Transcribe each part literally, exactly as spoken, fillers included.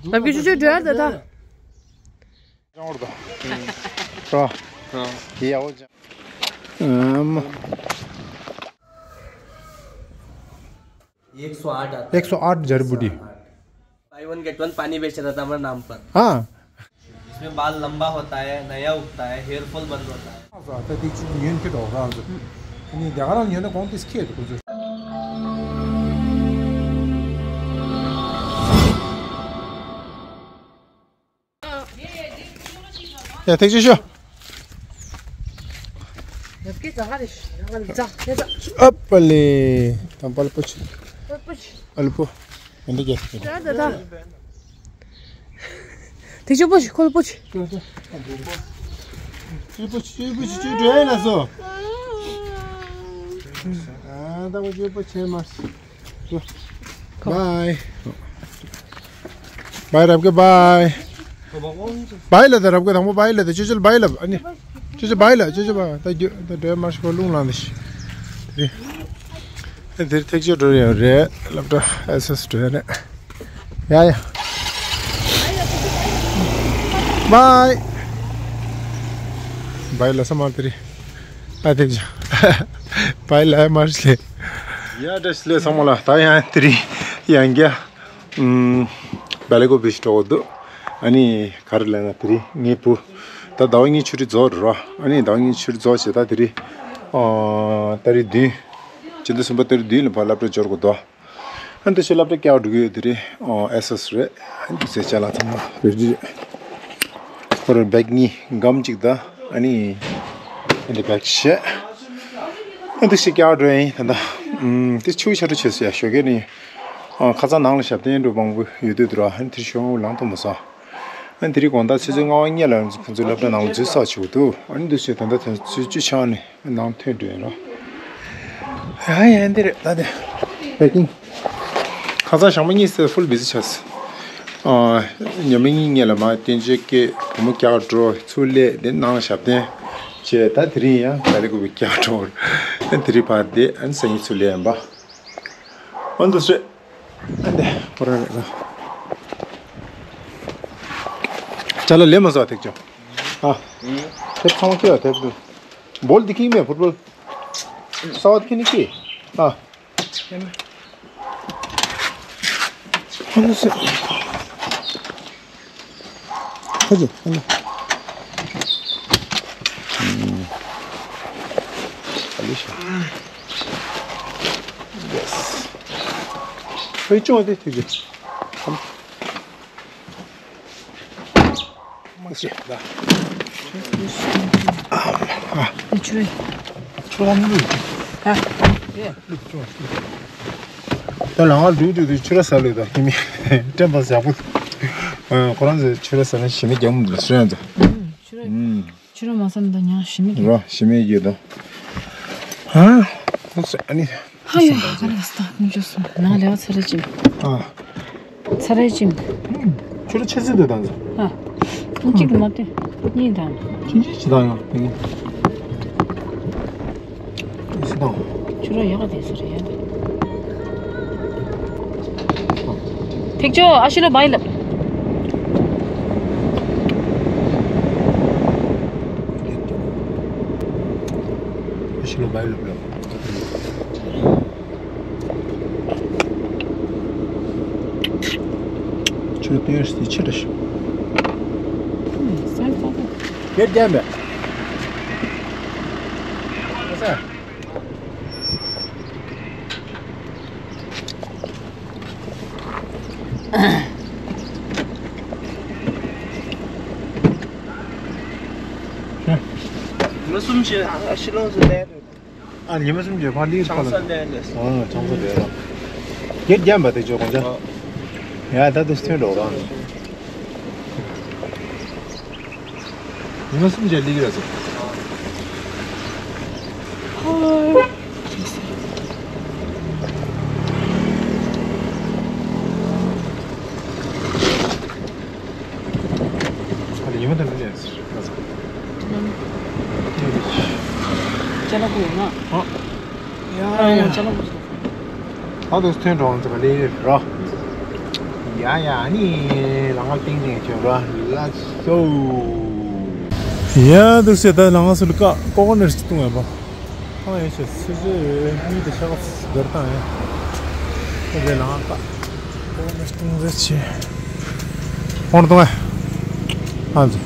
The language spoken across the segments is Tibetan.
ལབ་ཀྱི་ཆུ་ཆུ་འགྲོ་ཡ་ད་ད། ཅང་བར་དོ། རོ། ཡ་འོ་ཅང་། ཨམ། एक सौ आठ आता है। एक सौ आठ जड़ी बूटी। बाय वन गेट वन पानी बेच रहा था हमारे नाम पर। हाँ। इसमें बाल लंबा होता है, नया उगता है, हेयर फॉल बंद होता है। ཡ་ཐེག་ཆེ་ཤོ། ཨ་པ་ལེ། དང་པ་ལ་པོ་ཆི། ཨ་ལ་པོ། ཨ་འདི་རྒྱ། ཐེག་ཆེ་པོ་ཆི་ཁོ་ལ་པོ་ཆི། ཅི་པོ་ཆི་ཅི་པོ་ཆི་ཅི་འདྲ་ཡིན་ན་སོ། ཨ་ད་པོ་ཅི་པོ་ཆི་མ། Bye. Bye རབ་གི་bye. Bye ལ་ད་རབ་གི་དང་པོ་bye ལ་ད་ཅོ་ཅོ་bye ལ་ཨ་ནི། ཅོ་ཅོ་bye ལ་ཅོ་ཅོ་bye ད་རྒྱུ་ད་འདྲ་མར་ཤོ་ལུང་ལང་ནི་ཤི། དེ་དེར་ཐེག་ཆེ་འགྲོ་ཡོད་རེད་ལབ་ད་ཨེ་སོ་སི་འགྲོ་ཡོད་རེད། ཡ་ཡ། Bye. Bye ལ་ས་མ་དེ་རེད། ཨ་དེ་ཅང་། བའི་ལ་མར་ལེ། ཡ་བཀྲ་ཤིས་བདེ་ལེགས་ཚང་མ་ལ། ད་ཡང་དེ་རིང་ཡང་བསྐྱར། ཨམ། བལ་ལེ་གོ་བི་ཞིག་འགྲོ་འདུག་ཨ་ནི་ག་རེ་ལབ་ན་དེ་རིང་ངའི་བུ། ད་ཟླ་བ་གཉིས་ཆུ་ཊི་རྫོགས་རེད་རོ། ཨ་ནི་ཟླ་བ་གཉིས་ཆུ་ཊི་རྫོགས་བྱས་ད་དེ་རིང་། ཨ། ཏ་རིག་བདུན། ཕྱི་ཟླ་གསུམ་པ་ཏ་རིག་བདུན་ལ་ཕར་སློབ་གྲྭ་འབྱོར་དགོས་འདུག་ཨ་འདི་ཚོ་སློབ་གྲྭ་བསྐྱར་འགྲོ་གི་ཡོད་དེ་རེད། ཨོ་ཨེ་སོ་སི་རེད། ཨ་འདི་ཚོའི་ཅ་ལག་ཚང་མ་རེ་ཌི་རེད། ཁོ་རང་བེག་གཉིས་སྒམ་གཅིག་དང་ཨ་ནི་ཨ་འདི་བེག་བཞི། ཨ་འདི་ཞིག་བསྐྱར་འགྲོ་ཡིན་ད་ལྟ། ཨམ་འདི་ཆུ་ཤ་རུ་ཆེ་སུ་ཡ་ཞོགས་ཀས་ནི། ཨ་ཁ་སང་ནང་ལ་ཞབས་བརྟན་འགྲོ་མང་པོ་ཡོད་དུས་དུ་ར་ཨ་ནི་དེར་ཞོགས་པ་ལངས་ཐུབ་མ་སོང་། ཨ་ནི་དེ་རིང་དགོང་དག་ཆུ་ཚོད་ལྔ་པ་གཉིས་ལ་ང་ཚོ་ཕུན་ཚོགས་སློབ་གྲྭ་ནང་ལ་འཛུལ་ས་བྱུང་འདུག་ཨ་ནི་འདི་ཚོས་ད་ལྟ་དོན་ཚོད་བཅུ་ཆགས་ནས། ནང་ཐོན་འགྲོ་ཡིན་རོ། ཡ་ཡ་འདི་རེད་ད་དེ། པེ་ཀིང་། ཁ་སང་ཞག་མ་གཉིས་ཙམ་ཧྥུལ་བི་ཟི་ཆགས། ཨ། ཉི་མ་གཉིས་སྔོན་ལ་མ་བསྟན་བཅོས་སྐད་བུ་མོ་བསྐྱར་འགྲོ་ཚུར་སླེབས་དེ་ནང་ཞབས་བརྟན་བྱས་ད་དེ་རིང་ཡང་ད་རེས་དགོས་པའི་བསྐྱར་འགྲོ་དེ་རིང་བར་དེ་ཨ་ནི་སང་ཉིན་ཚུར་སླེབས་ཡིན་པ། ཨ་འདི་སུ། ཨ་འདི་ཁོ་རང་རེད་ལ། ཅ་ལག་ལེན་མ་སོང་ཐེག་ཆོ། ཨ། དེབ་ཚང་མ་ཁྱེར་བ་དེབ་འདུག་བོལ་འདི་ཁྱེར་མེད་ཕུཊ་བོལ། ས་བ་དེ་ཁྱེར་ནི་ཁྱེར། ཨ། ཁྱེར་མེད། ཁོ་ན་སེ། ཁོ་ཅི་ཁོ་ན། ཨ་ལི་ཤ། ཡེ་སི། ཁོའི་ཅོང་དེ་ཐུག་གི། མ་ཤེས་ལ། ཨ་ཆུ་རེད། ཆུ་ར་མི་ལུག་ཧ། ད་ལ་ང་འགྲུག་འགྲུག་དུས་ཆུ་ར་ཟ་ལུག་དང་ཧི་མི་དྲན་པ་ཡག་པོ། ཁོ་རང་ཚོས་ཆུ་ར་ཟ་ན་ཞི་མི་རྒྱག་མི་འདུག་སོ་ཡང་ཚོ། ཆུ་ར། ཆུ་ར་མ་ཟ་ན་ད་ཉག་ཞི་མི་རྒྱག་ཞི་མི་རྒྱག་དང་། ཧ། ཨ་ནི། ཧ་ཡ་ཧ་ག་ལ་སྟག་ནུ་ཅོ་སོང་ནང་ལས་བ་ཚ་རེ་ཅིང་། ཨ། ཚ་རེ་ཅིང་། ཁྱོད་ཆེ་ཚེ་འདོད་དང་། ཨ། ཁྱོད་གཅིག་མ་ལྟོས་གཉིས་དང་། ཁྱོད་ཆེ་ཆེ་དང་ཡང་། ཁྱོད་ཆེ་དང་། ཁྱོད་ར་ཡག་དེ་ཟེར་ཡ། ཐེག་ཆོ་ཨ་ཤི་ལོ་བའི་ལབ། ཨ་ཤི་ལོ་བའི་ལབ་ལབ། ཆུ་ཏོག་ཙམ་ཆེ་རེ་ཞིག་ངས་རྒྱབ་མེད། མི་གསུམ་ཞིག་ཨ་ཤི་ལོང་ཟེར་ལས་རེད། ཨ་ཉི་མ་གསུམ་གྱི་ཕ་ལི་ཆང་ས་ལས་ལས། ཨ་ཆང་ས་ལས་ལ། ཡེ་རྒྱབ་པ་དེ་ཅོ་གོང་ཆ། ཡ་ད་དུ་སྟོན་འགྲོ་རང་། ཉི་མ་གསུམ་གྱི་ལི་གི་ར་ཟེར། ཨ་ལ་ཉི་མ་དང་མི་ལས་ཟེར། ཅ་ལག་པོ་ཡོང་ང་། ཨ། ཡ་ཡ། ཅ་ལག་པོ། ད་དུ་ཐོན་འགྲོ་འདུག་ལེ་རོ། ཡ་ཡ་ཨ་ནི། ལ་ང་ཏིང་ཏིང་བྱོས་ར་ལ་སོ། ཡ་འདུག་སེ་ད་ལ་ང་སུ་ལ་ཀ་ཀོ་ཀོ་ནཊ་ཅིག་བཏུང་ཡ་པ། ཨ་ཡ་ཤ་སི་ཇེ་མི་དེ་ཤ་ཁ་སི་དར་དང་ཡ། ཨ་དེ་ལ་ང་ཀ་ཀོ་ཀོ་ནཊ་བཏུང་རེ་ཆེ། ཧོན་བཏུང་ཨ། ཨ་ཛི།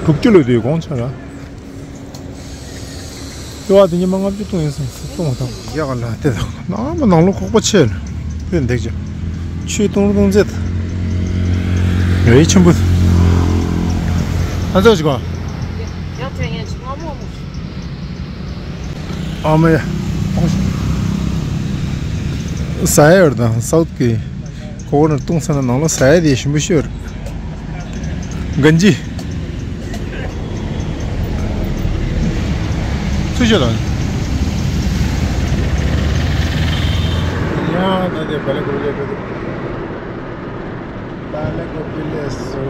དྲུག་ཅུ་ལོ་དེ་གོང་ཆ་ར། ལྟེ་བ་དེ་ཉི་མ་ལྔ་བཅུ་གཏོང་ཡིན་སམ་གཏོང་བ་དང་། ཡག་ལ་དེ་དང་ནང་མ་ནང་ལོ་ཁོག་པ་ཆེ་ལ་ཕན་འདེགས་ཀྱི། ཆུའི་གཏོང་རུ་གཏོང་རྩེད། རེ་ཆེན་པོ། ཨ་ཙག་ཅིག་ག་ཡག་དྲན་ཡན་ཅིག་ང་མོ་མོ། ཨ་མ་ཡ། ཟ་ཡ་ཡོད་དང་སའུ་ཐི་གི། ཀོ་ཀོ་ནཊ་བཏུང་ས་ན་ནང་ལོ་ཟ་ཡ་དེ་ཞིམ་པོ་ཤོར། གན་ཇི། སུ་ཤོད་དང་། ཡ་ད་དེ་བལ་གོ་ལེ་གོ། བལ་གོ་བི་ལེ་སོ།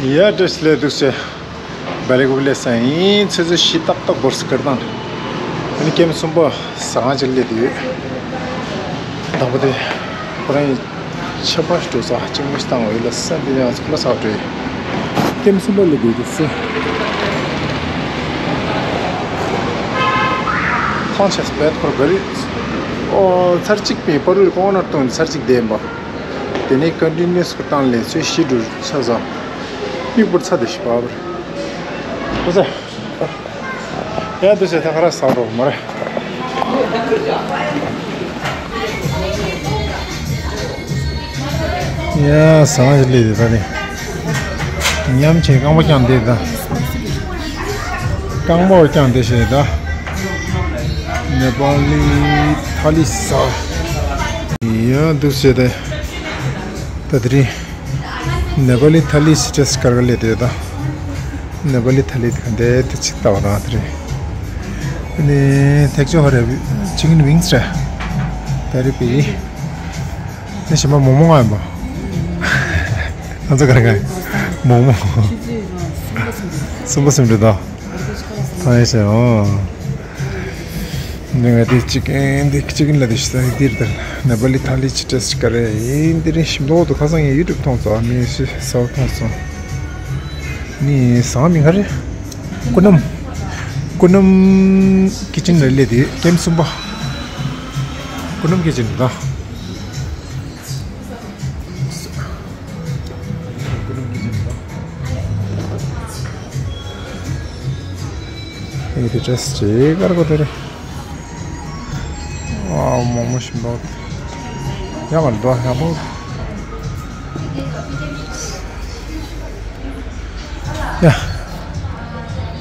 ཡ་བཀྲ་ཤིས་བདེ་ལེགས། འདུག་སེ་བལ་གོ་བི་ལེ་སོ་ཡིན། ཆུ་ཚོད་བཞི་ཏག་ཏག་འགོར་སི་ཀར་དང་། ཨ་ནི་ཀེམ་གསུམ་པ་ཟ་ཁང་ཅིག་སླེབས་ཡོད། དང་པོ་དེ་ཁོ་རང་ཡི་ཆབ་པ་ཞིག་འགྲོ་ས་གཅིག་མོ་ཞིག་བཏང་བ་ཡོད་ལ་ས་འདི་ཡང་ཁོ་ལ་ཟ་འགྲོ་ཡི། ཀེམ་གསུམ་པ་སླེབས་ཡོད་འདུག་སེ། ཐང་ཆད་སི་བེད་ཁོར་ག་རི། ཨོ་ཚར་གཅིག་པའི་པ་རུ་ཀོ་ཀོ་ནཊ་བཏུང་ཚར་གཅིག་བསྡད་ཡིན་པ། དེ་ནས་ཀོན་ཊི་ནིའུ་སི་ཀུ་བཏང་ལས་ཚོད་ཤི་འགྲོ་ཆ་ས། མིག་པུར་ཚ་དེ་ཤི་བ་བར། ཁོ་ཚ། ཡ་འདུག་སེ་ད་ག་ར་ཟ་རོགས་མ་རེད། ཡ་ཟ་ཞིག་ལས་དེ་ད་ནི། ཉམས་ཆེ་རྐང་པ་བརྐྱངས་དེ་ད། རྐང་པ་བརྐྱངས་དེ་ཞེས་ད། ནེ་པ་ལི་ཐ་ལི་ཟ། ཡ་འདུག་སེ་དེ། ད་དེ་རིང་། ནེ་པ་ལི་ཐ་ལི་སི་ཊེ་སི་ཊི་ཀར་ག་ལེ་དེ་ད། ནེ་པ་ལི་ཐ་ལི་དེ་ག་འདྲ་དེ་ཅིག་ལྟ་བ་རང་དེ་རེད། ཨ་ནི་ཐེག་ཆོ་ཧ་རེ་ཅི་ཀིན་ཝིང་སི་རེད། ད་རེད་པི། དེ་ཞིམ་པ་མོག་མོག་ང་ཡིན་པ། ང་ཚོ་ག་རེ་ག་ཡིན། མོག་མོག་གསུམ་པ་གསུམ་རེད་ད། ཐང་ཡེ་ཤེས་ཨོ། འདི་ང་དེ་ཅི་ཀིན་འདི་ཅི་ཀིན་ལ་དེ་ཤི་ས་དེར་དེར་ནེ་པ་ལི་ཐ་ལི་ཅི་ཊེ་སི་ཊི་ཀར་རེད་ཡིན། དེ་རིང་ཞིམ་མདོག་ཏུ་ཁ་སང་ངས་ཡུ་ཊུབ་མཐོང་སོང་། ཨ་མི་ཤི་ས་བ་མཐོང་སོང་། ནི་ཟ་མི་ཁ་རེད། ཀུ་ནམ། ཀུ་ནམ་ཁི་ཅན་རེད་ལེ་དེ་ཀེམ་གསུམ་པ། ཀུ་ནམ་ཁི་ཅན་རེད་ད། ཀུ་ནམ་ཁི་ཅན་རེད་ད། ཨེ་དེ་ཌེ་སི་ཅིག་དཀར་པོ་དེ་རེད། ཨ་མོག་མོག་ཞིམ་པོ། ཡག་པོ་འདུག་ཡག་པོ། ཡ།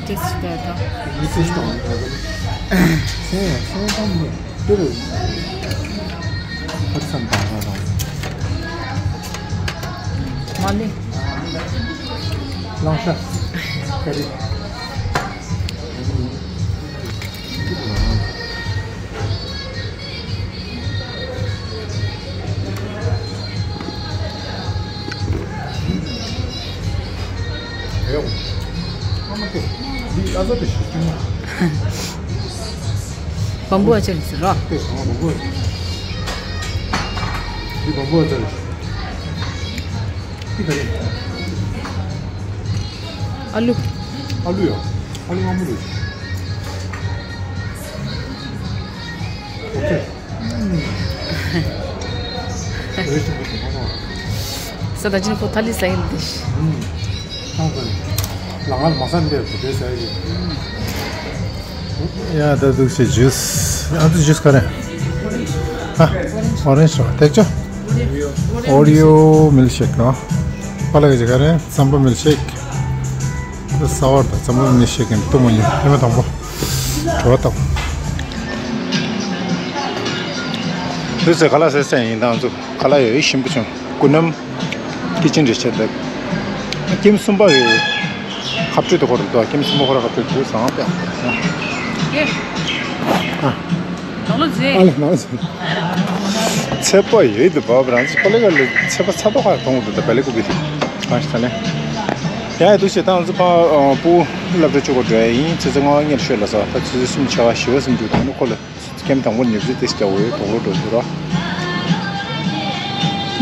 ཏེས་ཏེ་ཏོ། ཡི་ཏེས་ཏོ། སེ་སེ་ཏོ་མི་ཏུ་རུ། ཧ་ཚང་ཏང་ཏང་ཏང་། མ་ནི། ལང་ཤ། ཀ་རི། བམ་བུ་ཨ་ཅག་ཟེར་རོ། ཨ་ལུ། ཨ་ལུ་ཡ། ཨ་ལུ་སྔ་མོ་རེད། ཨོ་ཁེ། རེད་ཤི་པོ་དེ་མ་ནོ། ས་ད་ཅིན་ཁོ་ཐ་ལི་ས་ཡིན་དེ་ཤི། ཨང་ད་ལ་ང་མ་ས་འདེབས་དེ་ས་ཡིན། ཡ་ད་འདུག་སེ་ཇུས། ཨ་ད་ཇུས་ག་རེ། ཧ། ཨོ་རེན་ཇི་རེད་ཐེག་ཆོ། ཨོ་རི་ཡོ་མིལ་ཤེག་ནོ། པ་ལ་ག་ཅི་ག་རེ་རྩམ་པ་མིལ་ཤེག། ད་ས་བར་དང་རྩམ་པ་མིལ་ཤེག་གི་ཏུ་མ་ཉོ་ཡ་མ་དང་པོ། བྲོ་བ་དང་། འདུག་སེ་ཁ་ལག་ཟས་ས་ཡིན་དང་ཚུ་ཁ་ལག་ཡོད་ཡིག་ཞིམ་པོ་བྱུང་། ཀུ་ནམ། ཁི་ཅན་རེ་ཆེ་འདུག་ཀེམ་གསུམ་པ་གི་ཁ་སྤྲོད་དུ་ཁོ་རུ་འདུག་ཀེམ་གསུམ་པ་ཁོ་ར་ཁ་སྤྲོད་དུ་བཟང་པས། ཡེ། ཨ། ནང་ལོ་ཟེ། ཨ་ལ་ནང་ལོ་ཟེ། ཚེ་པོ་ཡོད་དུ་བབ་རང་ཚོ་པ་ལེ་ག་ལེ་ཚེ་པོ་ཚ་ཏོག་ཁ་གཏོང་དུ་ད་བེ་ལེ་ཀུ་གི་དེ་གང་ཞིག་ད་ལེ། ཡ་འདུག་སེ་ད་ང་ཚོ་ཕ་ཨ་སྤུ་གུ་སློབ་གྲྭ་བཅུ་པ་འགྲོ་ཡ་ཡིན། ཆུ་ཚོད་ལྔ་པ་ཉེར་ཤོད་ལ་ས་ད་ཆུ་ཚོད་གསུམ་ཆ་བ་བཞི་པ་ཟིན་འདུག་ད་ནི་ཁོ་ལ་ཁྱེམ་དང་པོ་ཉིབ་ཚེ་ཏེ་སྐྱ་བོའི་དོག་ལོ་འགྲོ་འདུག་ར།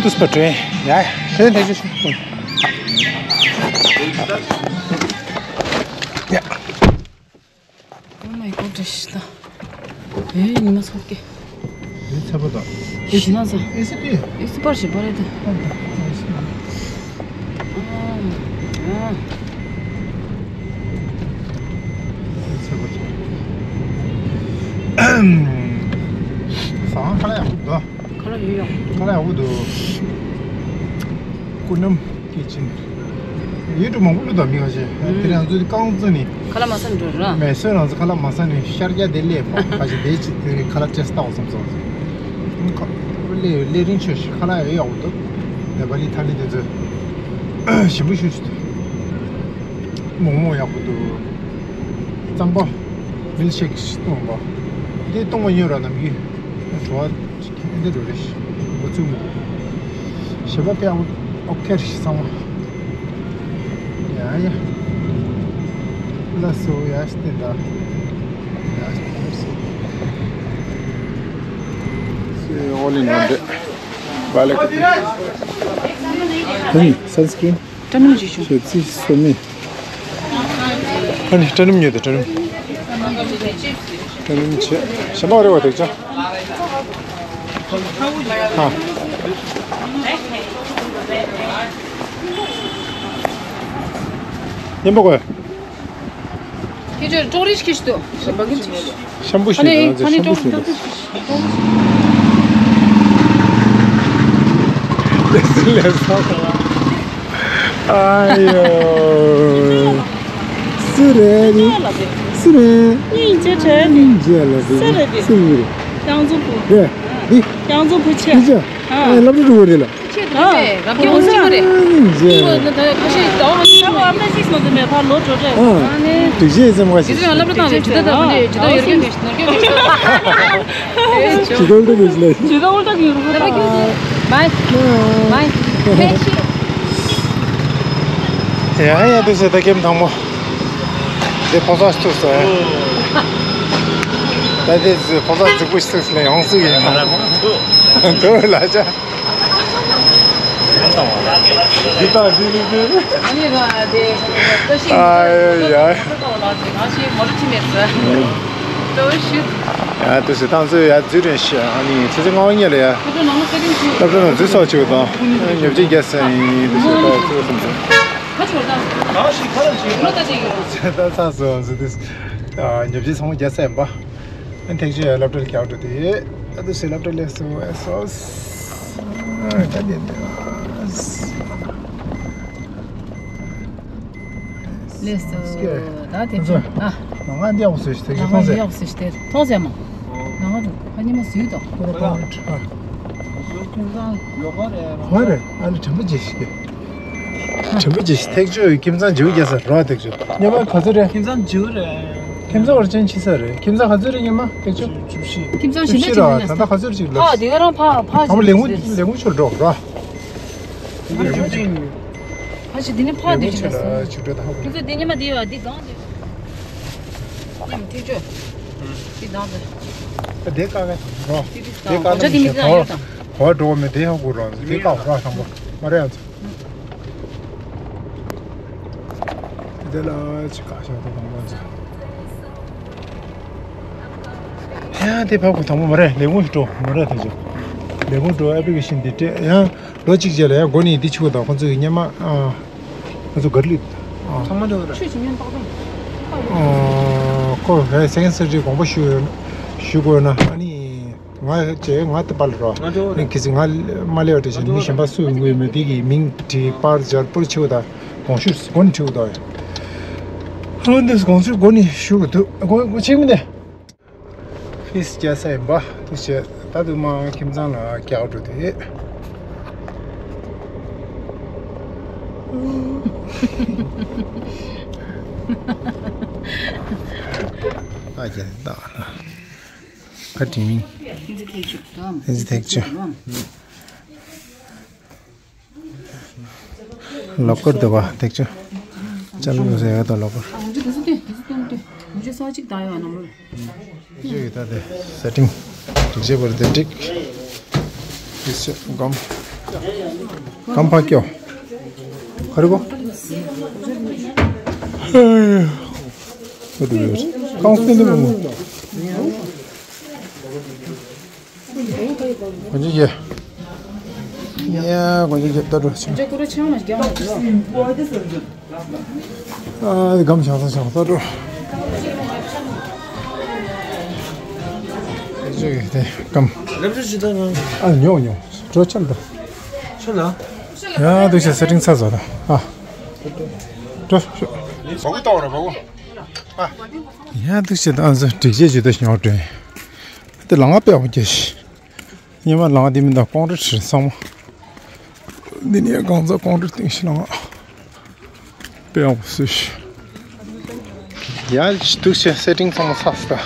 འདུག་སེ་པ་དྲན་ཡ་ཡ་ཞེས་འདྲ་ཞུ་ཞུ། ཡ། Oh my God, ད། ཨེ་ཉི་མ་ཚོགས་ཀྱི། ཨེ་ཚ་པོ་དང་། ཨེ་སི་ན་ས། ཨེ་སི་པི། ཨེ་སི་པར་ཞིག་པར་རེད་ད། ཨ་ཨ་ཨ། ཨེ་ཚ་པོ་དང་། ཟ་ཁང་ཁ་ལག་ཡག་པོ་འདུག་ཁ་ལག་ཡོད་ཡོད། ཁ་ལག་ཡག་པོ་འདུག་སྐུ་ནམ། ཀི་ཅིན། ཡུལ་གྲུ་མང་པོ་ལ་དམ་ཡོང་ཞེས། དེ་རང་ཚོའི་རྐང་བཙུགས་ནས། ཁ་ལག་མ་ཟ་འགྲོ་ར། མེ་སོན་རང་ཚོ་ཁ་ལག་མ་ཟ་ནས་ཤར་རྒྱག་དེ་ལས་ཕོག་ཁ་ཞིག་དེ་ཅི་དེ་ཁ་ལག་ཅེས་བཏགས་བསམ་སོང་། ཁ་ལས་ལས་རིང་ཆོས་ཤིག་ཁ་ལག་ཡོད་ཡག་པོ་འདུག་ནེ་པ་ལི་ཐ་ལི་དེ་ཚོས་ཞིམ་པོ་ཞུ་ཞུ་འདུག་མོག་མོག་ཡག་པོ་འདུག་རྩམ་པ་མིལ་ཤེག་ཞིག་བཏུང་བ་དེ་བཏུང་བ་ཡོད་ར་ནམ་རྒྱུན་བྲོ་བ། འདི་རུ་རེ་ཞིག་འགོ་ཚུགས་མི་འདུག་ཞེ་པོ་ཕེ་ཨོ་ཁེར་ཞིག་ཚང་མ། ཡ་ཡ། ལ་སོ་ཡ་སྟེ་ད། ཡ་སྟེ་ལ་སོ། ཨོ་ལི་ནོ་འདྲེ། ཝ་ལེ་ཀུ་ཏི། ཧུམ། སན་སི་ཀྲིན། སྐྲ་སྣུམ་ཅིག་བྱུང་། ཞེ་ཙི་སོ་མི། ཨ་ནི་སྐྲ་སྣུམ་ཉོས་ཏེ་སྐྲ་སྣུམ། སྐྲ་སྣུམ་བྱས། ཞེ་མ་རེ་བ་དེ་ཅང་། ཨ། ཉན་པ་གོ། ཁྱེད་ཚོས་ཀྲོག་རིས་ཁྱེར་ཤི་དོ། ཞེ་མ་གིན་ཅིག་ཤམ་པུ་ཤི་ཨ་ནི་ཨ་ནི་ཤམ་པུ་ཤི་ལས་སོ། ཨ་ཡོ། སུ་རེད་ནི། སུ་རེད། སྙིང་རྗེ་བྲལ་ནི། སྙིང་རྗེ་ལ་སུ་རེད། སུ་རེད། ཡང་ཚོ་བུ། རེད། འདི། ཡང་ཚོ་བུ་ཆེ། འདི་ཅག་ཨ། ཨ་སློབ་གྲྭ་འགྲོ་གི་རེད་ལ། ཆེད་དུ་ཆེ་རབ་རྒྱས་འོང་ས་མ་རེད། ཨ་ནི་མཇལ། ཁོ་ད་ཁ་ཤས་ཟླ་བ་ཁ་ཤས་ཨ་ཨ་མ་ཤིས་མ་དུ་མེད་ཕར་ལོ་འགྲོ་འདྲ། ཨ་ནི། སྒྲིག་ཆས་ཟེར་མ་ཞིག་ཇི་ལྟར་སློབ་གྲྭ་བཏང་བའི་ཇི་ལྟར་ད་ཁོ་ནས་ཇི་ལྟར་ཡོད་རྒྱུ་ནོར་རྒྱུ་ཇི་ལྟར་འགྲོ་གི་ལས། ཇི་ལྟར་འགྲོ་གི་ལས། ཇི་ལྟར་འགྲོ་གི་རུ་ཁ། བའི་བའི། ཕན་ཤི། ཡ་ཡ་དུ་ཟེར་ད་ཀེམ་དང་མོ། དེ་ཕོ་ས་ཐུག་སོང་། ད་དེ་ཕོ་ས་རྫིག་པོ་ཞིག་ཐུག་སོང་ཡང་སུ་ཡིན་ན། འདོད་ལ་ཅག་འདི་དང་འདི་ནི་འདི། ཨ་ནི་ར་དེ་ལྟ་ཞིག་ཨ་ཡ་ཡ། ང་ཞིག་མོ་ལ་ཁྲིད་མེད་ཟེར། ལྟོ་ཞིག་ཡ་དུ་སི་ཐང་ཚོ་ཡ་འཛུལ་རན་ཤི་ཨ་ནི་ཚེ་ཚེ་ངའོ་ཉེ་ལ་ཡ། སློབ་གྲྭ་ནང་ལ་སེ་རིང་ཞིག་སློབ་གྲྭ་ནང་འཛུལ་སོགས་ཆུ་དང་ཉོབ་ཅིག་རྒྱ་སེ་ཡིན་དུ་སི་ཐང་ཚོ་སམ་ཚོ། ཁ་ཆོར་དང་། ང་ཞིག་ཁ་ལ་ཞིག་ལོ་ད་ཅིག་ཡོད། ཚེ་ད་ས་སོ་སི་དུ་སི་ཉོབ་ཅིག་ཚང་མ་རྒྱ་སེ་ཡིན་པ། ཨ་ཐེག་ཆེ་སློབ་གྲྭ་ལ་རྒྱག་འགྲོ་དེ། ཨ་དུ་སེ་སློབ་གྲྭ་ལས་སུ་ཨེ་སོ། ཨ་ད་དེ་དེ། ལས་སུ་ད་དེ་ཚོ་ཨ། ང་འདི་ཡག་སུ་ཞིག་ཐེག་ཆེ་མཐོང་ཟེར། ཡག་སུ་ཞིག་དེ་མཐོང་ཟེར་མ། ང་ང་འགྲོ་ཁ་ཉི་མ་སུས་དང་། ཁོ་ར་ཁོ་ར་ཁྲ། ཁོ་རེ་ཨ་ནི་དྲན་པ་ཇེ་ཞིག་གི། དྲན་པ་ཇེ་ཞིག་ཐེག་ཆོས་ཀྱི་ཁྱིམ་ཚང་ཇེའུ་རྒྱ་ས་རོ་ཐེག་ཆོས། ཉི་མ་ག་ཚོད་རེད། ཁྱིམ་ཚང་ཇེའུ་རེད། ཁྱིམ་ཚང་བར་ཅན་ཆི་ས་རེད། ཁྱིམ་ཚང་ག་ཚོད་རེད་ཉི་མ་ཐེག་ཆོས། བཅུ་བཞི། ཁྱིམ་ཚང་བཞི་འདྲ་ཅིག་ཡིན་ན་ད་ལྟ་ག་ཚོད་ཅིག་ལབ། ཕ་དེ་ག་རང་ཕ་ཕ་ཨ་མ་ལས་ངུ་ལས་ངུ་ཆོར་འགྲོ་རོ། ཕ་ཞིག་དེ་ནི་ཕ་དེ་ཅིག་ལ་སོང་། ཁྱོད་ཚོ་དེ་ཉི་མ་དེ་ཡོད་དེ་གང་དེ། ཉམས་ཐིག་ཆོས། དེ་གང་དེ། དེ་གང་ག་རོ། དེ་གང་དེ་མི་ཤེས་གོ། གོ་འགྲོ་མི་དེ་ཧ་གོ་རོ་དེ་གང་རོ་ཧྲང་པོ་མ་རེད་ཨ་ཚོ། དེ་ལ་ཅི་ཁ་ཤ་དེ་དང་པོ་ཚོ། ཡ་དེ་ཕ་གོ་དང་པོ་མ་རེད་ལས་ངུ་ཞིག་འགྲོ་མ་རེད་དེ་ཚོ། ལས་ངུ་འགྲོ་ཨ་པི་ཀེ་ཤན་འདི་སྤྲད་ཡང་། ལོ་གཅིག་རྗེས་ལ་ཡང་སྒོ་ནས་འདི་ཆུ་དང་ཁོ་ཚོའི་སྙེ་མ་ཨ། ཁོ་ཚོ་གར་ལིབ་ཨ། ཚང་མ་འདྲ་བོ་རེད། ཆུ་ཆུ་ཉན་ཏོག་ཏོག་ཨ། ཁོ་ཧེ་སེང་སེར་གྱི་དགོངས་པ་ཞུ་ཞུ་དགོས་ན་ཨ་ནི་ང་བྱས་ང་དེ་པར་རོ་ང་འདྲ་བོ་ནི་རེད། གི་ཚིག་ང་མ་ལས་བ་དེ་བཞིན་མི་གཞན་པ་སུ་ཡོང་གི་མེད་དེ་གི་མིང་བྲིས་པར་སྦྱར་པོར་ཆུ་དང་དགོངས་ཞུ་སྒོ་ནས་ཁྲིད་དགོས་དོ། ཨ་འདི་དགོངས་ཞུ་སྒོ་ནས་ཞུ་དགོས་དུ་སྒོ་སྒོ་ཆེ་མི་འདི། ཕིས་རྒྱག་ས་ཡིན་པ་དེ་བྱས་ད་དུང་མ་ཁྱིམ་ཚང་ལ་རྒྱག་འགྲོ་དེ། ཨ་ཅེ་ད་ཁ་དྲིན་མིན། ཨེ་ཟི་ཐེག་ཆུ། ལོ་ཀར་འདུག་བ་ཐེག་ཆུ། ཅང་ལོ་ཟེར་ཡ་ད་ལོ་པར། ཨ་འདི་ཚོ་སྟོན། འདི་ཚོ་སྟོན་སྟོན། འདི་ཚོ་ས་གཅིག་ད་ཡོད་ན་མོ། འདི་ཚོ་ཡོད་ད་དེ་སེ་ཊིང་སྒྲིག་བྱེད་པར་དེ་འགྲིག་འདི་ཚོ་སྒམ། སྒམ་ཕར་སྐྱོ། ཧ་རི་གོ། ཧེ། ཧ་རི་གོ། ཀང་སྟོན་དེ་མོ། དགོངས་བཞེས་ཡེ། ཡ་དགོངས་བཞེས་ཡེ་ད་འགྲོ་ཆུ། ཇ་ཀུ་ར་ཆང་ལ་རྒྱག་མ་འདུག་ཨ་སྒམ་ཆང་ས་ཆང་ད་འགྲོ། ཇ་ཡེ་དེ་སྒམ། ལབ་རེ་ཇི་ད་ང་། ཨ་ཉོ་ཉོ། འགྲོ་ཆང་ད། ཆུ་ལ། ཡ་འདུག་ཆ་སེ་ཊིང་ཚར་ཚར་ད། ཨ། འགྲོ་ཤོག་བ་གུ་ཏོ་ར་བ་གུ། ཨ། ཡ་འདུག་ཆ་ད་ཨ་ཟ་སྒྲིག་ཆས་ཇི་ད་ཉོ་དྲན། དེ་ལང་ང་པེ་ཧོ་ཀྱེ་ཤི། ཉི་མ་ལང་འདི་མི་འདའ་ཀོང་ཀྲི་ཊི་ཚང་མ། འདི་ནས་གང་ཚ་ཀོང་ཀྲི་ཊི་སྟེང་ཤི་ལང་པེ་ཡང་སུ་ཤི། ཡ་འདུག་ཆ་སེ་ཊིང་ཚང་མ་ཚགས་སུ་ད།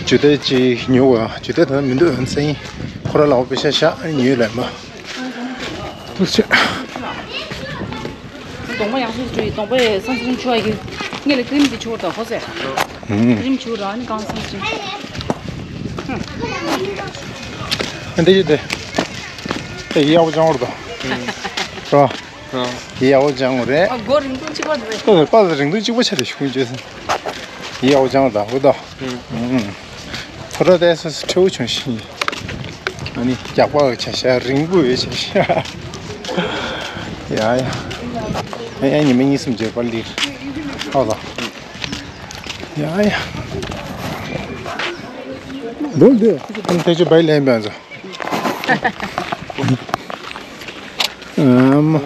ཇུ་ཏེ་ཅིག་ཉོ་བ་ཇུ་ཏེ་ད་མི་འདུག་ཨན་སེ་ཡིན། ཁོ་ར་ལའོ་པེ་ཤ་ཤ་ཉོས་ལས་མ། འདུག་ཆ། གདོང་པ་ཡང་སུ་ཞུ་ཡི་གདོང་པ་ཡི་སང་སིན་ཆུ་བ་ཡི་ངེད་ལ་ཀི་རིམ་གྱི་ཆུ་བ་ད་ཧོ་སེ། ཀི་རིམ་ཆུ་ར་ནི་གང་སང་སིན། ཨ་འདི་ཡི་དེ། དེ་ཡག་པོ་ཅང་བར་དོ། རོ། ཡག་པོ་ཅང་བར་རེད། ཨ་སྒོ་རིང་ཐུང་གཅིག་པ་རེད། དེ་པ་རིང་ཐུང་གཅིག་པ་ཆ་དེ་ཤུགས་ཅེས་སིན། ཡག་པོ་ཅང་བར་དོ་ཧུ་དོ། ཁོ་ར་དེ་སོ་སོ་ཁྲེའུ་ཆུང་ཤིང་། ཨ་ནི་རྒྱག་པ་བྱ་ཤ་རིང་པོ་ཡོད་བྱ་ཤ། ཡ་ཡ། ཨ་ཡ་ཉི་མ་གཉིས་གསུམ་བརྗེས་པ་ལིར། ཨོ་ལ། ཡ་ཡ། འདུག་འདུག་ཨ་ནི་དེ་ཆུ་བའི་ལན་པའི་ཚོ། ཨམ།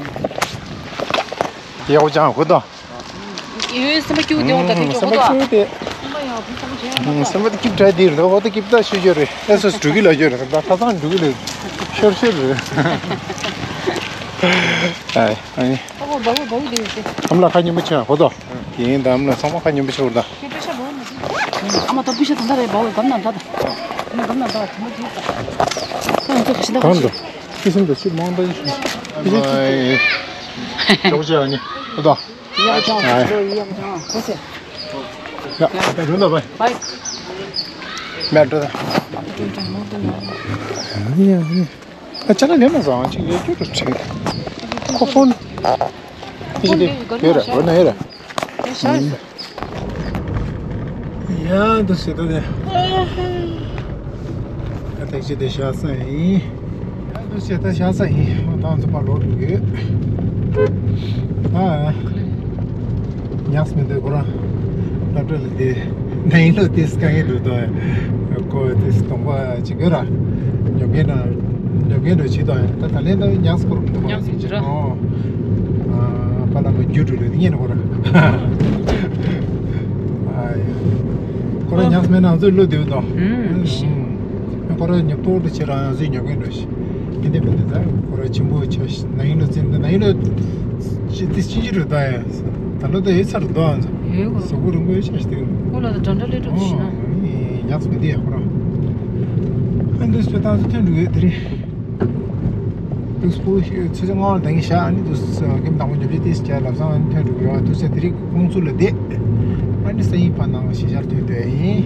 ཡག་པོ་ཅང་ཧུ་དོ། ཡོད་སེམས་པ་སྐྱིད་དེ་འོ་ད་དེ་སེམས་པ་ཅོག་སྐྱིད་དེ། སེམས་པ་ཡག་པོ་སེམས་པ་བྱས་ཡོད་ན་སེམས་པ་སྐྱིད་དྲ་དེ་ལོ་འོ་ད་སྐྱིད་ད་ཤོད་རྒྱུ་རེད། ཨེ་སོ་སོ་འགྲོ་གི་ལ་ཤོད་རེད། ད་ཁ་སང་འགྲོ་གི་ལ་ཤོར་ཤོར་རེད། ཨ་ཨ་ནི། ཨ་བོ་བ་བོ་བ་བོ་དེ་ཡོད་དེ། ཨམ་ལ་ཁ་ཉན་པོ་ཆེ་ཧུ་དོ། ཡིན་ད་ཨམ་ལ་ཚང་མ་ཁ་ཉན་པོ་ཆེ་ཧུ་ད། ཁྱེད་པེ་ཤ་བ་མ་ཟིན། ཨ་མ་ད་པེ་ཤ་ད་ད་རེད་བ་བ་གམ་ན་ད་ད། ཨ་མ་གམ་ན་ད་ད་ད་ད། ཨ་མ་ད་ད་ད་ད། ཁྱི་སེམས་ད་ཤི་མང་ད་ཤི། ཨ་མ་ཡི། ཅོག་ཅེ་ཨ་ནི། ཨ་ད། ཡག་ཅང་ཡག་ཅང་ཧོ་སེ། ཡ་ད་རུང་ད་བའི། བའི། མེད་འགྲོ་ད། ཨ་ནི་ཨ་ནི། ཨ་ཅག་ལ་ལེན་མ་བཟང་ཅིག་ཡོད་རྒྱུ་རུ་ཁྲིད། ཁོ་ཕོན། ཨི་ཅི་དེ་ཡོད་ར་འོ་ན་ཡོད་ར། ཡ་འདུག་སེ་ད་ནས། ཨ་ཐེག་ཆེ་དེ་ཤ་ས་ཡིན། ཡ་འདུག་སེ་ད་ཤ་ས་ཡིན། ཨོ་ད་ཚོ་པ་ལོག་འགྲོ་གི་ཡོད། ཨ། ཉགས་མི་འདུག་ཁོ་རང་། སློབ་གྲྭ་ལ་དེ། ནའི་ལོ་དེ་དཀའ་ངལ་འདུག་དོ། ཁོ་དེ་གདོང་པ་ཅིག་གོ་ར། ཉོ་མཁན་ན། ཉོ་མཁན་འགྲོ་བྱེད་དོ། ད་ད་ལན་ད་ཉགས་སྐོར་འདུག་ཉགས་ཟིན་ཅི་ར། ཨོ། ཨ་པ་ལ་མ་རྒྱུ་འགྲོ་ལོ་དེ་ཉན་ཁོ་ར། ཨ་ཡ། ཁོ་ར་ཉགས་མེད་ན་ཚོ་ལོ་དེ་དོ། ཁོ་ར་ཉོ་ཐོག་ཏུ་ཆེ་ར་ཡང་ཟིན་ཉོ་མཁན་འགྲོ་ཤི། ཁྱེད་འདི་བས་འདི་ད་ཁོ་ར་ཆེན་པོ་ཆ་ཤི་ན་ཡིན་ལོ་ཙིན་ད་ན་ཡིན་ལོ། ཅི་ཏི་ཅི་ཅི་རུ་ད་ཡ། ད་ལོ་ད་ཡོད་ཚར་འདུག་ཨ་ཚོ། ཡོད་གོ། གཟུགས་པོ་རིང་པོ་ཡོད་ཆ་ཤི་དེ་གོ། ཁོ་ལ་ད་འགྲམ་འགྲམ་ལས་གྲུབ་ཤི་ན། ཨོ་ཡག་སོ་འདི་ཡ་ཁོ་ར། ཨ་འདི་སྤྱོད་སྟངས་སུ་ཐོན་འགྲོ་གི་དེ་རེད། དུས་སུ་ཆུ་ཚོད་ལྔ་བར་ད་གིན་བཞག་ཨ་ནི་དུས་སུ་ཀེམ་དང་པོ་ཉོ་རྒྱུ་ཏིས་བྱས་ལབ་སང་ཨ་ནི་ཐོན་འགྲོ་གི་ཡོད། དུས་ཚོད་དེ་རིགས་ཁོང་ཚོ་ལ་བསྡད། ཨ་ནི་ས་ཡིན་ཕ་ནང་ཞེ་ཆར་ཐོན་འདོད་ཡིན།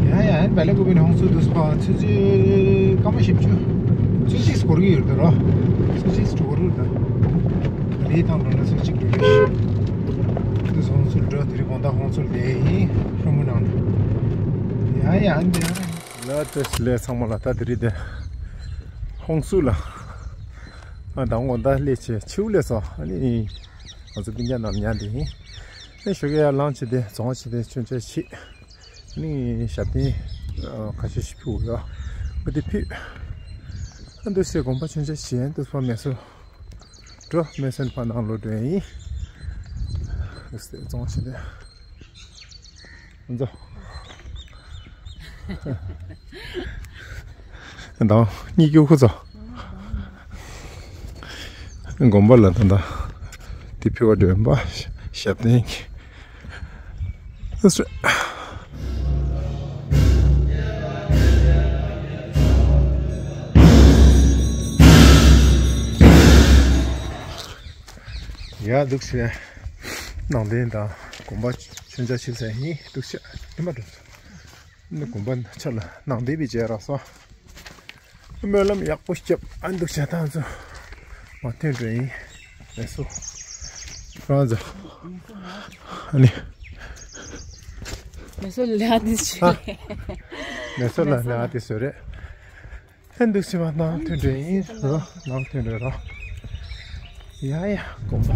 ཡ་ཡ་ཨ་ནི་བལ་ལ་ཀུ་པི་ནི་ཧོང་སུ་དུས་སུ་ཕ་ཆུ་ཚོད་སྐར་མ་བཞི་བཅུ། ཆུ་ཚོད་གཅིག་འགོར་གི་ཡོད་འདུག་རོ། ཆུ་ཚོད་གཅིག་འགོར་གི་ཡོད་འདུག་ད་ལས་བཏང་འགྲོ་ན་ཆུ་ཚོད་གཅིག་འགྲོ་གི་ཡོད། དུས་སུ་ཧོང་སུ་འགྲོ་དེ་རིང་དགོང་དག་ཧོང་སུ་བསྡད་ཡིན་ཧྲོ་མོ་ནང་ནས། ཡ་ཡ་ཨ་ནི་དེ་ཡ། ལ་ཏེས་ལས་ཚང་མ་ལ་ད་དེ་རིང་དེ་ཧོང་སུ་ལ། ཨ་ད་ངོ་ད་ལས་བྱེད་ཆིའུ་ལས་སོ་ཨ་ནི། ང་ཚོ་སྤུན་ཀྱག་རྣམས་ཉལ་དེ་ཡིན། ཨེ་ཞོགས་ཀས་ཡར་ལངས་བྱས་ཏེ་རྫོང་བྱས་ཏེ་མཆོད་མཇལ་བྱེད། ཨ་ནི་ཞབས་བརྟན་ཁ་ཤས་ཤིག་ཕུལ་ཡོད། ཨ་དེ་ཕུལ། ཨ་འདུག་སེ་དགོན་པ་མཆོད་མཇལ་བྱས་འདུག་ཕ་མེ་སོ། འགྲོ་མེ་སོན་ཕ་ནང་ལོག་འགྲོ་ཡིན། འདུག་སེ་རྫོང་བྱས་ཏེ། འཛོ། དང་གཉིད་སྐྱོ་ཁུ་ཚོ། དགོན་པ་ལ་ད་ལྟ་དེ་ཕི་བ་འདྲེན་པ་ཞབས་བརྟན་གྱི་ཨ་སུ། ཡ་འདུག་སེ། ནང་བསྟན་དང་དགོན་པ་མཆོད་མཇལ་ཆེ་ས་ཡིན་འདུག་ཤག་ཡིན་པ་འགྲོ། ནི་དགོན་པ་ཆ་ལ་ནང་བསྟན་པའི་མཇལ་རག་སོང་། སྨོན་ལམ་ཡག་པོ་སྐྱབས་ཨ་འདུག་ཤག་ཐང་ཚོ་མ་ཐོན་འགྲོ་ཡིན། མེ་སོ་རང་ཚོ་ཨ་ནི་མེ་སོ་ལ་དེ་ཆུ་ཨ་མེ་སོ་ལ་ལ་དེ་སོ་རེད། ཧན་འདུག་སེ་བ་ནང་ཐོན་འདྲ་ཡིན་རོ། ནང་ཐོན་འདྲ་རོ། ཡ་ཡ་དགོན་པ།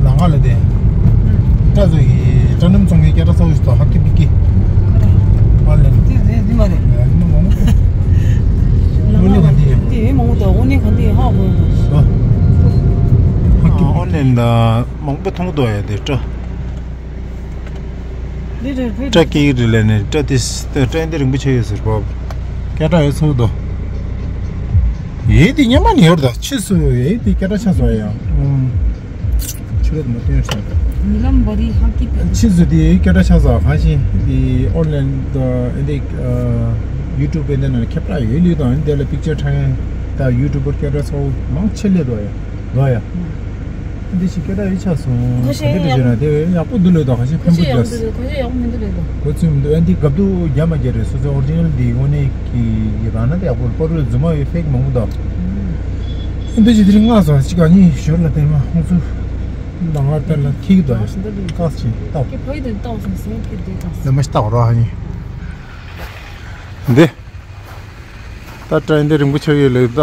ལ་ང་ལ་དེ། ཏྲ་ཚོ་ཡི་ཏྲ་ནམ་ཚོང་གི་སྐད་གྲགས་ཚ་བོ་ཞིག་ཏོ་ཧ་ཀི་པི་ཀི། ཨོན་ལན། དེ་རེད་དེ་མ་རེད། དངོས་གནས་ག་འདི་ཡིན། དེ་མང་པོ་དང་དངོས་གནས་ག་འདི་ཧ་གོ། ཨོན་ལན་ད་མང་པོ་མཐོང་དོ་ཡ་དེ་ཏྲ། འདི་རེད་ཕེབས། སྐད་ཀྱི་རི་ལས་ནས་སྐད་དེ་སྐད་དེ་རིང་པོ་ཆེ་ཡོད་ཟེར་བབ། སྐད་གྲགས་ཡོད་ཚོད་དོ། ཡེ་དེ་ཉི་མ་ནས་ཡོད་ད་ཕྱིས་སུ་ཡེ་དེ་སྐད་གྲགས་ཆགས་སོང་ཡ། ཨུམ། ཆུ་རེད་མ་སྟོན་ཤག་ཉི་ལམ་བ་རི་ཧ་ཀི་པེ། ཕྱིས་སུ་དེ་སྐད་གྲགས་ཆགས་སོང་གང་ཞིག་དེ་ཨོན་ལན་དང་ཨེ་འདི་ཡུ་ཊུབ་པེ་འདི་ནང་ཁྱབ་བསྒྲགས་ཡོད་ལུས་དང་དེ་ལ་པིག་ཅར་འཁྲབ་མཁན་ད་ཡུ་ཊུབ་པར་སྐད་གྲགས་ཚ་བོ་མང་ཆེ་སླེབས་འདུག་ཡ། འདུག་ཡ། འདི་ཞིག་སྐད་གྲགས་ཡོད་ཆགས་སོང་། ཁ་ཤས་ག་འདྲ་ཡག་བརྗོད་ན་དེ་ཡག་པོ་འདུག་ལོས་དང་ཁ་ཤས་ཁ་ཕན་པོ་ཤས་ཡག་རྒྱག་མི་འདུག་ཁ་ཤས་ཡག་པོ་མི་འདུག་ལོས་དང་། གོ་ཚོད་མི་འདུག་ཨ་འདི་དགའ་སྡུག་རྒྱ་མ་རྒྱ་རེད། སོ་སོའི་ཨོ་རི་ཇི་ནལ་འདི་དངོས་གནས་ཀྱི་རང་ན་དེ་ཡག་པོ་རེད། པ་རུ་རྫུན་མ་ཡོད་ཕེག་མང་པོ་འདུག་ཨ་འདི་ཞིག་དེ་རིང་སྔ་སོང་གཅིག་ག་གཉིས་ཞོར་ལ་བསྟན་མ་ཁོང་ཚོ་ནང་ལ་བསྟན་ལ་ཐིག་འདུག་ཀག་ཅིག་ཏོག་ཁྱེད་ཕ་ཡུལ་དུ་ཏོག་སོང་ཟིན་ཁྱེད་དེ་དང་། ལས་མ་ཞིག་ཏག་རོ་ཨ་ནི་འདི། ད་ཏྲ་འདི་རིང་པོ་ཆགས་ཡོད་ལེ་ད།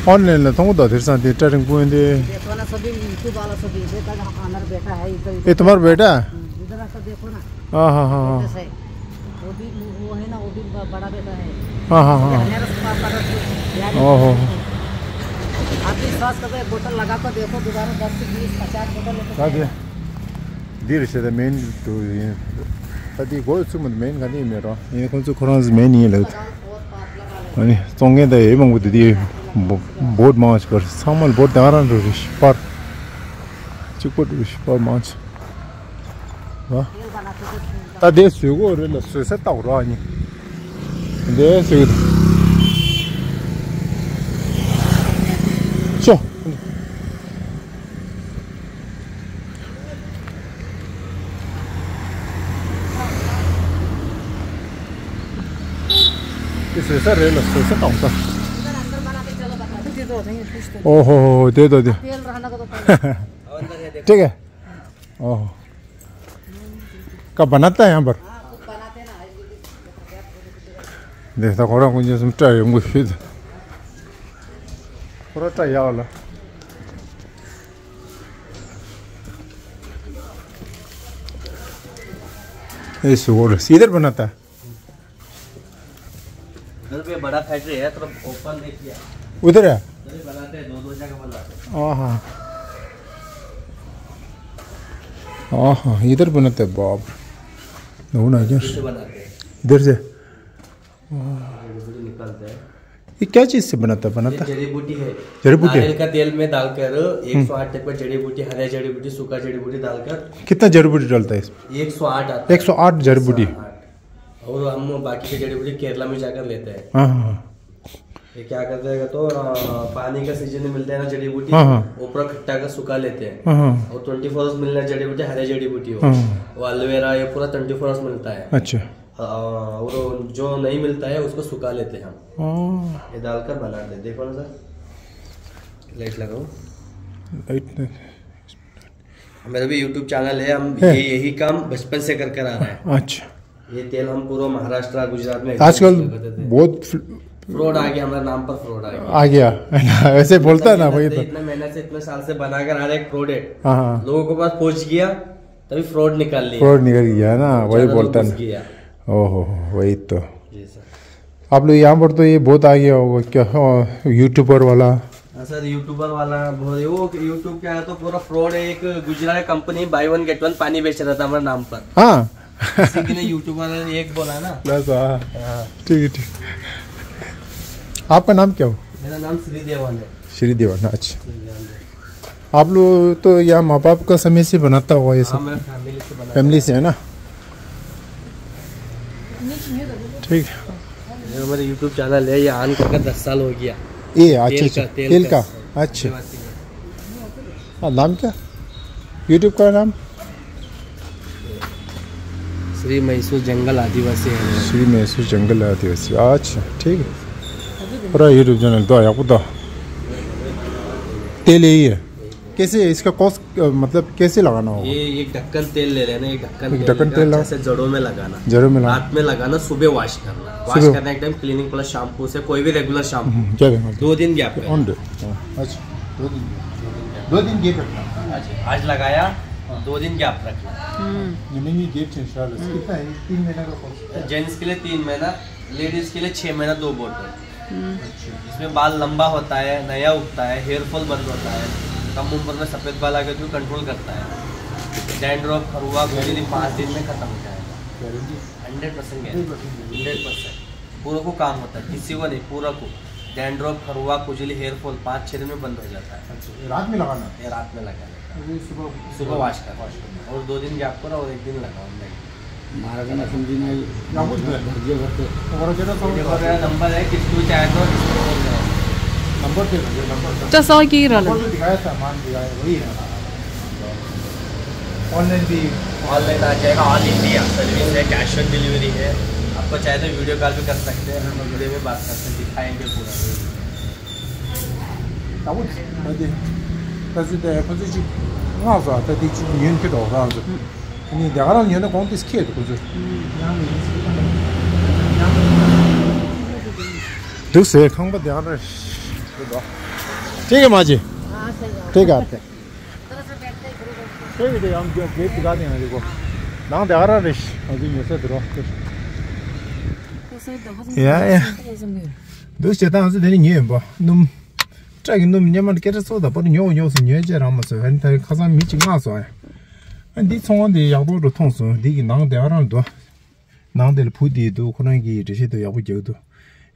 ཨོན་ལན་ལ་མཐོང་གི་འདུག་དེར་སང་དེ་ཏྲ་རིང་པོ་ཡིན་དེ། देखो ना, सभी YouTube वाला सभी इधर अंदर बैठा है, इधर, इधर। ये तुम्हारा बेटा है? हम्म, इधर का देखो ना। हाँ, हाँ, हाँ, हाँ। कैसा है? वो भी, वो है ना, वो भी ब-, बड़ा बेटा है। हाँ, हाँ, हाँ। हरियाणा से पास आता है, बिहारी ओहो। से। आप भी विश्वास करो, एक बोतल लगा कर देखो, दोबारा दस से बीस, पचास बोतल लेके हाँ जी। जाएगा। འདིར་བྱས་ཏེ་མེན་དུ་ཡིན། ད་འདི་སྒོ་ཚུགས་མ་མེན་ག་འདི་མེད་རོ། ཡིན་ཁོང་ཚོ་ཁོ་རང་ཚོ་མེན་ཡིན་ལབ། ཨ་ནི་བཙོང་མཁན་ད་ཡེ་མང་པོ་འདི་འདི་བོ་བོད་མང་ཆེ་བར་ཚང་མ་བོད་དེང་རང་འགྲོ་རེད་པར། གཅིག་པོ་འགྲོ་རེད་པར་མང་ཆེ་བ། ད་དེ་བཟོས་གོ་རེད་ལ་བཟོས་ས་ལྟ་བུ་རོ་ཨ་ནི། འདི་བཟོས་གོ་ཤོ། དེ་བཟོས་ས་རེད་ལ་བཟོས་ས་དང་ས། ཨོ་ཧོ་ཧོ་དེ་དོ་དེ། ཏིག་གེ་ཨོ་ཧོ། ཀ་བ་ན་ཏ་ཡང་པར། འདི་ད་ཁོ་རང་ཀུན་ཅན་སུམ་སྐྲ་ཡོང་གི་ཤུལ་དུ། ཁོ་རང་སྐྲ་ཡག་ལ། ए सुगोर सीधर बनाता। घर पे बड़ा फैक्ट्री है, थोड़ा ओपन देखिए। उधर है? उधर ही बनाते हैं, दो दो जगह बनाते हैं। हाँ हाँ। हाँ हाँ, इधर बनाते हैं बाप। वो ना क्या? इधर से बनाते हैं। इधर से। जड़ी बूटी निकालते हैं। ये क्या चीज़ से बनाता है, बनाता? ये जड़ी बूटी है। जड़ी बूटी है? नारियल का तेल में डालकर एक सौ आठ टाइप का जड़ी बूटी, हरे जड़ी बूटी, सूखा जड़ी बूटी डालकर। कितना जड़ी बूटी डालता है इसमें? एक सौ आठ आता है। एक सौ आठ जड़ी बूटी। एक सौ आठ। और हम बाकी की जड़ी बूटी केरला में जाकर लेते हैं। हाँ हाँ हाँ। ये क्या करते हैं तो, अ, पानी का सीजन में मिलता है ना जड़ी बूटी, हाँ हाँ। वो पूरा खट्टा का सुखा लेते हैं। हाँ हाँ। और ट्वेंटी फोर आवर्स मिलना जड़ी बूटी, हरे जड़ी बूटी हो। हाँ। वो एलोवेरा, ये पूरा ट्वेंटी फोर आवर्स मिलता है। अच्छा। हाँ, और जो नहीं मिलता है, उसको सुखा लेते हैं हम। हाँ। ये डालकर बनाते हैं। देखो ना सर, लाइट लगाओ। लाइट नहीं। मेरा भी यूट्यूब चैनल है, हम है। ये, यही काम बचपन से कर कर आ रहे हैं। अच्छा। ये तेल हम पूरा महाराष्ट्र, गुजरात में आजकल करते थे। बहुत फ्र- फ्रॉड आ गया, हमारे नाम पर फ्रॉड आ गया। आ गया, है ना? ऐसे बोलता है ना इतना, भाई तो। इतना मेहनत से, इतने साल से बनाकर आ रहे एक प्रोडक्ट, हाँ, हाँ। लोगों के पास पहुंच गया, तभी फ्रॉड निकाल लिया। फ्रॉड निकल गया ना, वही चैनल बोलता घुस ना। गया। ओहो, वही तो। जी सर। आप लोग यहाँ पर तो ये बहुत आ गया होगा क्या? हाँ, यूट्यूबर वाला। हाँ सर, यूट्यूबर वाला बहुत है। वो यूट्यूब क्या है तो पूरा फ्रॉड है। एक Gujarat company, buy one get one पानी बेच रहा था हमारे नाम पर। हाँ। किसी ने यूट्यूबर ने एक बोला ना। बस, हाँ। हाँ। ठीक है, ठीक। आपका नाम क्या हो? मेरा नाम श्री देवन है। श्री देवन, अच्छा। श्री देवन है। आप लोग तो यहाँ माँ बाप का समय से बनाता होगा ये सब? हाँ, मैं फैमिली से बनाता हूँ। फैमिली से है ना? ठीक। मेरा YouTube चैनल है, ये ऑन करके दस साल हो गया। ए, अच्छा, तेल अच्छा, का, तेल तेल का, का। अच्छा। आदिवासी का। हाँ, नाम क्या? YouTube का नाम? श्री मैसूर जंगल आदिवासी है। श्री मैसूर जंगल आदिवासी। अच्छा, ठीक है। पूरा YouTube चैनल तो आपको तो तेल यही है। कैसे इसका कॉस्ट, अ, मतलब कैसे लगाना होगा? ये, ये ढक्कन तेल ले लेना, ये ढक्कन एक तेल ढक्कन लेके तेल अच्छा लगा-, से जड़ों में लगाना। जड़ों में लगा-, रात में लगाना, सुबह वॉश करना। वॉश सुबह। करना एक टाइम क्लिनिक प्लस शैम्पू से, कोई भी रेगुलर शैम्पू। हम्म, क्या करना? दो दिन गैप रखना। On day. हाँ, अच्छा। दो दिन गैप। दो दिन गैप रखना। आज, आज लगाया, हाँ। दो दिन गैप रखना। हम्म। ये मैंने गैप चेंज किया, हम्म। कितना है? तीन महीने का कोर्स है। जेंट्स के लिए तीन महीना, लेडीज के लिए छह महीना दो बोतल। हम्म। अच्छा। इसमें बाल लंबा होता है, नया उगता है, हेयर फॉल बंद होता है, कम उम्र में सफेद बाल आ गए तो कंट्रोल करता है, डैंड्रफ, फरुआ, खुजली पाँच दिन में खत्म हो जाएगा। Guarantee? Hundred percent guarantee. Hundred percent. पूरा को काम होता है, किसी को नहीं, पूरा को। डैंड्रफ, फरुआ, खुजली, हेयर फॉल पाँच छः दिन में बंद हो जाता है। अच्छा, ये रात में लगाना? ये रात में लगाना। अरे, सुबह सुबह वॉश करना। वॉश करना। और दो दिन गैप करो और एक दिन लगाओ, नहीं। मारा का ना समझी ना, या कुछ भी। घर के घर पे। और जरा तो ये देखो, मेरा नंबर है, किसको चाहे तो इसको फोन करो। नंबर दे दो, नंबर दे दो। तो सौ की रहा नंबर जो दिखाया था, मान दिया है, वही है। ऑनलाइन भी। ऑनलाइन आ जाएगा, ऑल इंडिया सर्विस है, कैश ऑन डिलीवरी है। आपको चाहे तो वीडियो कॉल भी कर सकते हैं, हम वीडियो में बात करते हैं, दिखाएंगे पूरा। ད་འོ་ད་དེ་ད་ཚོད་ད་ཁོ་ཚོས་ཅིག་མངགས་སོང་། ད་དེ་ཅིག་ཉོས་ཁྱེར་འགྲོ་རང་ཚོ། ཨ་ནི་དེ་ག་རང་ཉོས་ན་གོང་དེ་ཁྱེར་འདུག་ཁོ་ཚོས། འདུག་ཟེར། ཁང་པ་དེ་ག་རང་རེད་འདུག་གོ། ཁྱེད་ཀྱི་མ་ཅི། ཁྱེད་ཀྱི་ཨ་ཕེ། ཁྱེད་ཀྱི་དེ་ཡང་གྱོད་དེ་ག་དེ་ཡང་རེད་གོ། ནང་དེ་ག་རང་རེད། ང་ཚོ་ཉོ་ས་དེ་རོ། ཡ་ཡ། འདུག་བྱས་ད་ང་ཚོ་དེ་ནས་ཉོས་ཡིན་པ། སྣུམ། སྐྲ་གི་སྣུམ་སྙེ་མ་སྐད་ཆ་ཚོ་ད་པར་ཉོ་ཉོ་སུ་ཉོས་བྱས་རང་མ་བཟོས། ཨ་ནི་ད་རེས་ཁ་སང་མི་གཅིག་མངགས་སོང་ཨ། ཨ་འདི་ཚོང་ཁང་འདི་ཡག་པོ་འགྲོ་མཐོང་སོང་། འདི་གི་ནང་དེ་ག་རང་འདུག་ནང་དེ་ལ་བུ་དེ་འདུག་ཁོ་རང་གི་འགྲེལ་བཤད་དུ་ཡག་པོ་རྒྱག་འདུག་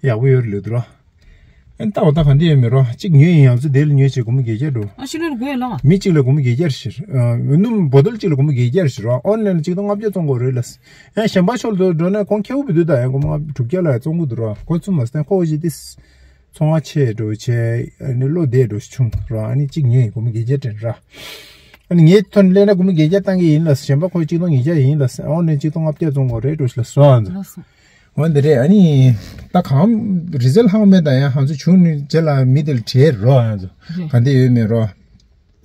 ཡག་པོ་ཡོད་རེད་ལབ་འདུག་ར། ཨ་ནི་ལྟ་བ་ད་ག་འདི་ཡོད་མེད་རོ། གཅིག་ཉོས་ཡིན། ཡང་ཚོ་དེ་ལ་ཉོས་བྱས་སྒོར་མོ་བརྒྱད་བརྒྱ་འགྲོ། ཨ་ཕྱི་ལོར་དགོས་ལ། མི་གཅིག་ལ་སྒོར་མོ་བརྒྱད་བརྒྱ་ཞིག་ཨ་སྣུམ་བོ་ཏོལ་གཅིག་ལ་སྒོར་མོ་བརྒྱད་བརྒྱ་ཞིག་རོ། ཨོན་ལན་ལ་གཅིག་སྟོང་ལྔ་བརྒྱ་བཙོང་དགོས་རེད་ལ། ཡང་གཞན་པ་ཕྱོགས་ལ་འགྲོ་ན་ཁོང་ཁེ་པོ་བུ་དུ་ད་ཡང་སྒོར་མོ་དྲུག་བརྒྱ་ལ་ཡང་བཙོང་གི་འདུག་ར། ཁོ་ཚོ་མ་སྟན་ཁོ་ཅི་ཏིས། ཚོང་བ་ཆེ་འགྲོ་ཆེ། ཨ་ནི་བློ་བདེ་འགྲོ་ཆུང་ར། ཨ་ནི་གཅིག་ཉོས་ཡིན་སྒོར་མོ་བརྒྱད་བརྒྱ་སྤྲད་ར། ཨ་ནི་ངའི་ཐོན་ལས་ན་སྒོར་མོ་བརྒྱད་བརྒྱ་བཏང་གི་ཡིན་ལ། གཞན་པ་ཁོ་གཅིག་སྟོང་ཉིས་བརྒྱ་ཡིན་ལ། ཨོ་ནི་གཅིག་སྟོང་ལྔ་བརྒྱ་བཙོང་དགོས་རེད་འགྲོ་ལ་སོ་ཨ་ཚོ། ལགས་སོ། འོན་ཏེ་རེད། ཨ་ནི་ད་གང་རི་ཛལ་ཧང་མེད་ད་ཡང་ཧང་ཚོ་བྱུང་ནི་རྗེས་ལ་མི་དེ་ལ་བྲེལ་རོ་ཨ་ཚོ། རེད། ག་འདི་ཡོད་མེད་རོ།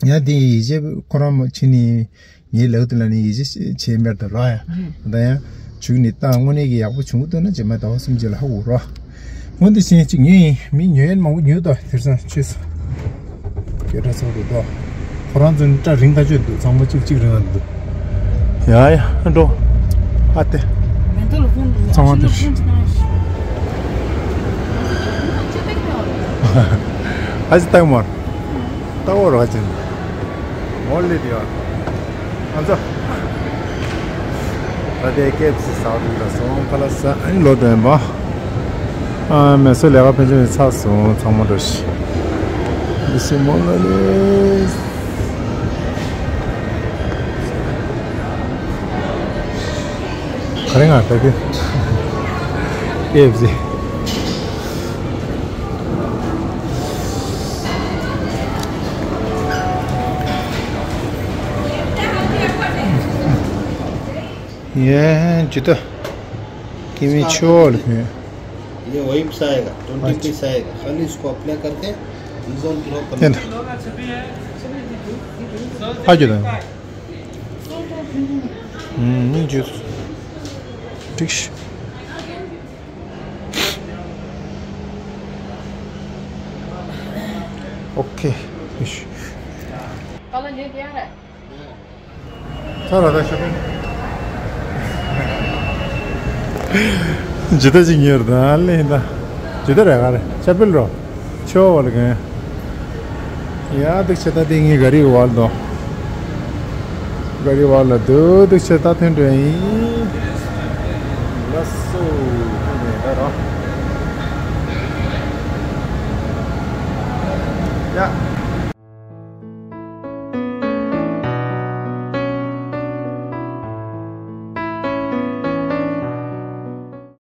ཡང་དེ་ཡིས་ཡིད་ཆེས་ཁོ་རང་མ་ཕྱིན་ནི། ངའི་ལག་ཏུ་ལ་ནི་ཡིད་ཆེས་བྱེད་མེར་དུ་རོ་ཡ། ད་ཡང་བྱུང་ནི་ད་དངོས་གནས་ཀྱི་ཡག་པོ་བྱུང་གི་འདུག་ན་རྗེས་མ་ཟླ་བ་གསུམ་རྗེས་ལ་ཧ་གོ་རོ། འོན་ཏེ་གཞན་གཅིག་ཉོས་ཡིན། མི་ཉོས་ཡིན་མང་པོ་ཉོས་དོ། དེར་སང་ཆོས་སུ་སྐད་གྲགས་ཚང་དུ་དོ། ཁོ་རང་ཚོ་ནི་སྐྲ་རིང་ཐག་ཆོད་འདུག་ཚང་མ་གཅིག་གཅིག་རིང་ལ་འདུག་ཡ་ཡ་ཨ་འགྲོ། ཨ་ཏེ། མེ་ཏོག་ལ་ཕོན་ཚང་མ་ཕྱི་ལོགས་དེ་ཕོན་ཅི་གནང་ཨ་ཅི་ཏག་མོར། ཏག་འོར་བ་ཅན། མོལ་ལི་དེ་བ། ཨ་ཙ། ད་ལྟའི་ཀེབ་སི་ས་རུ་ལ་སོང་ཁ་ལ་ས་ཨན་ལོ་དོན་པ། ཨ་མེ་སོ་ལས་ཀ་ཕན་ཆད་ནས་ཚར་སོང་ཚང་མ་འགྲོ་ཤི། འདི་སི་མོ་ལ་ལེ། ག་རེ་ང་ད་གི་ཀེབ་སི། ये जूता किमी छोड़ है। ये वाइप्स आएगा, ट्वेंटी पीस आएगा, खाली इसको अप्लाई करके डिजाइन ड्रॉ करना। आ जूता। हम्म, ये जूता। ठीक। ओके। ཚར་བ་ད་ཤོག་ཇི་ལྟ་ཅིག་ཉོས་རེད་ད་ལེ་ཡིན་ད། ཇི་ལྟ་རེད་ག་རེད་ཆ་པིལ་རོ། ཆོ་བ་ལ་གན། ཡ་འདུག་ཆེ་ད་དེ་ངའི་ག་རི་བར་དོ། ག་རི་བར་ལ་འདུག་འདུག་ཆེ་ད་ཐོན་འགྲོ་ཡིན། ལགས།